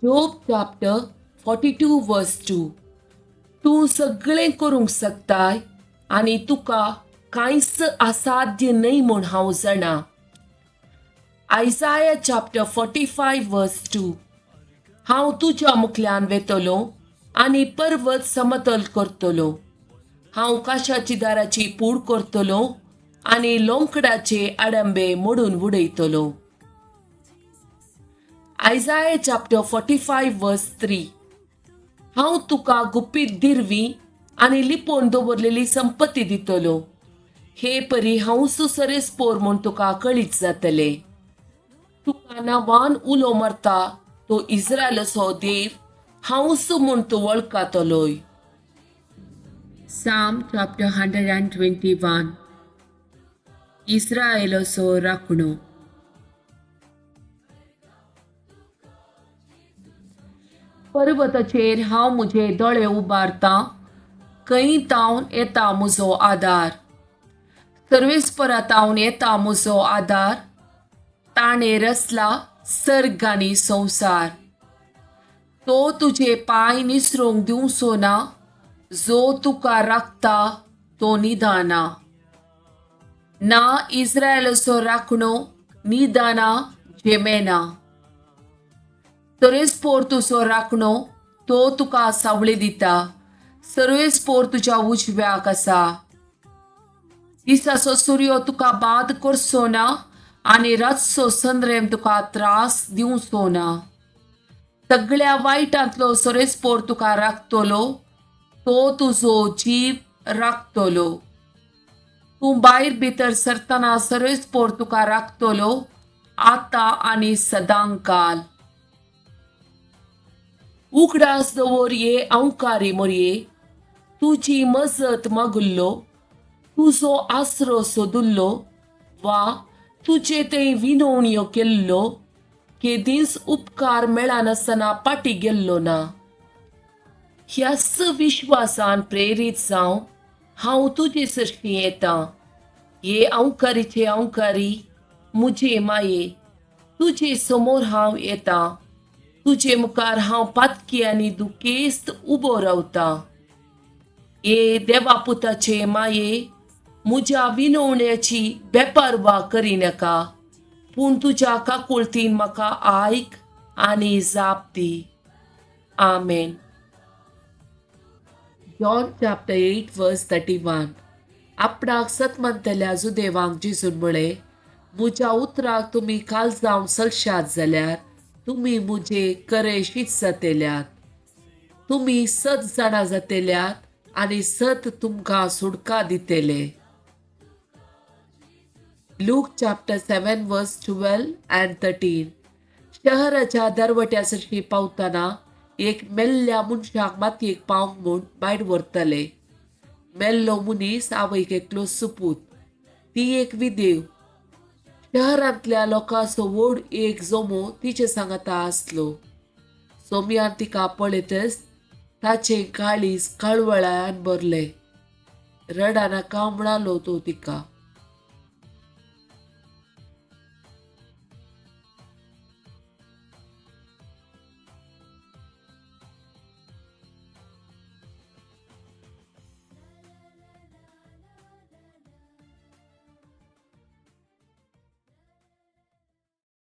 Job chapter 42 verse 2. तूं सगळें करूंक शकताय आनी तुका कांयच असाध्य न्हय म्हूण हांव जाणा. Isaiah chapter 45 verse 2. हांव तुज्या मुखल्यान वेतलो आनी पर्वत समतल करतलो. हांव काशाची दाराची पूड करतलो आनी लोंकडाचे आडंबे मोडून उडयतलो. Isaiah chapter 45 verse 3. हांव तुका गुपीत दिरवी आनी लिपोवन दवरलेली संपत्ती दितलो. हे परी हांव सुसरेस्पोर म्हूण तुका कळीत जातले. तुका नांवान उलो मारता तो इस्रायलाचो देव हांवच म्हूण तूं वळखतलोय. Psalm chapter 121. इस्रायलाचो राखणो. पर्वताचेर हांव म्हजे दोळे उबारतां, खंय तावन येता म्हजो आदार. सर्वेस्परा तावन येता म्हजो आदार. ताणें रचला सर्ग आनी संवसार. तो तुजे पांय निसरूंक दिवचो ना, जो तुका राखता तो निदाना. ना इस्रायलाचो राखणो निदाना जेमेना. सर्वेस्पोर तुजो राखणो, तो तुका सावळी दिता. सर्वेस्पोर तुज्या उजव्याक आसा. दिसाचो सुर्यो तुका बाद करचो ना आनी रातचो संद्रेम तुका त्रास दिवचो ना. सगळ्या वायटांतलो सर्वेस्पोर तुका राखतलो, तो तुजो जीव राखतलो. तूं भायर भितर सरतना सर्वेस्पोर तुका राखतलो, आतां आनी सदांकाल. उगडास दवर ये अंवकारी मोरये, तुजी मजत मागुल्लो, तुजो आसरो सोदुल्लो वा तुजे थंय विनवण्यो केल्लो, केदींच उपकार मेळनासतना फाटीं गेल्लो ना. ह्याच विश्वासान प्रेरीत जावन हांव तुजे सरशीं येता. हे अंवकारीचे अंवकारी म्हजे माये, तुजे समोर हांव येता. तुजे मुखार हांव पातकी आनी दुखेस्त उबो रावता. हे देवा पुताचे माये, म्हज्या विनवण्याची बेपारवा करिनाका, पूण तुज्या काकुळतीन म्हाका आयक आनी जाप दी. आमेन. John chapter 8 verse 31. आपणाक सत मानतल्या जुदेवांक जेजून म्हळें, म्हज्या उतराक तुमी काल जावन चलशात जाल्यार तुमी म्हजे खरे शीत जातेल्यात. तुमी सत जाणा जातेल्यात आनी सत तुमकां सुटका दितले. Luke chapter 7 verse 12 and 13. शहराच्या दरवट्या सरशी पावतना एक मेल्ल्या मनशाक मातयेक पावंक म्हूण भायर व्हरतले. मेल्लो मनीस आवयक एकलो सुपूत, ती एक विदेव. शहरांतल्या लोकांचो व्हड एक जमो तिचे सांगाता आसलो. सोमयान तिका पळयतच ताचें काळीज कळवळ्यान भरलें. रडनाका म्हणालो तो तिका.